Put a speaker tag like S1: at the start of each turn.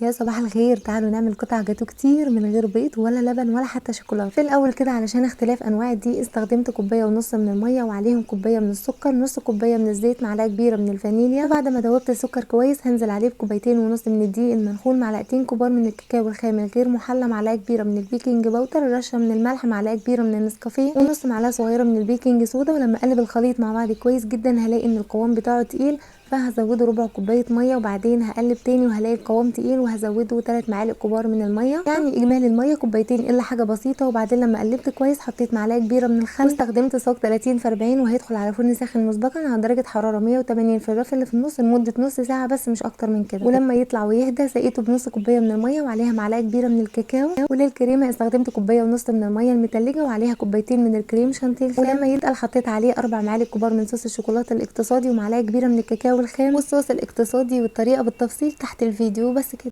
S1: يا صباح الخير. تعالوا نعمل قطع جاتو كتير من غير بيض ولا لبن ولا حتى شوكولاته. في الاول كده علشان اختلاف انواع الدقيق استخدمت كوباية ونص من المية وعليهم كوباية من السكر، نص كوباية من الزيت، معلقه كبيرة من الفانيليا. وبعد ما دوبت السكر كويس هنزل عليه بكوبايتين ونص من الدقيق المنخول، معلقتين كبار من الكاكاو الخام الغير محلى، معلقه كبيرة من البيكنج باودر، رشه من الملح، معلقه كبيرة من النسكافيه، ونص معلقه صغيرة من البيكنج صودا. ولما اقلب الخليط مع بعض كويس جدا هلاقي ان القوام بتاعه تقيل، فهزوده ربع كوباية مية، وبعدين هقلب تاني وهلاقي القوام تقيل وهزوده 3 معالق كبار من المية، يعني اجمالي المية كوبايتين الا حاجة بسيطة. وبعدين لما قلبت كويس حطيت معلقه كبيرة من الخل، واستخدمت صاج 30 في 40 وهيدخل على فرن ساخن مسبقا على درجه حرارة 180 في الرف اللي في النص لمدة نص ساعة بس، مش اكتر من كده. ولما يطلع ويهدى سقيته بنص كوباية من المية وعليها معلقه كبيرة من الكاكاو. وللكريمه استخدمت كوباية ونص من المية المتلجه وعليها كوبايتين من الكريم شانتيه. ولما يتقل حطيت عليه 4 معالق كبار من صوص الشوكولاتة الاقتصادي ومعلقة كبيرة من الكاكاو الخام والصوص الاقتصادي، والطريقة بالتفصيل تحت الفيديو. بس كده.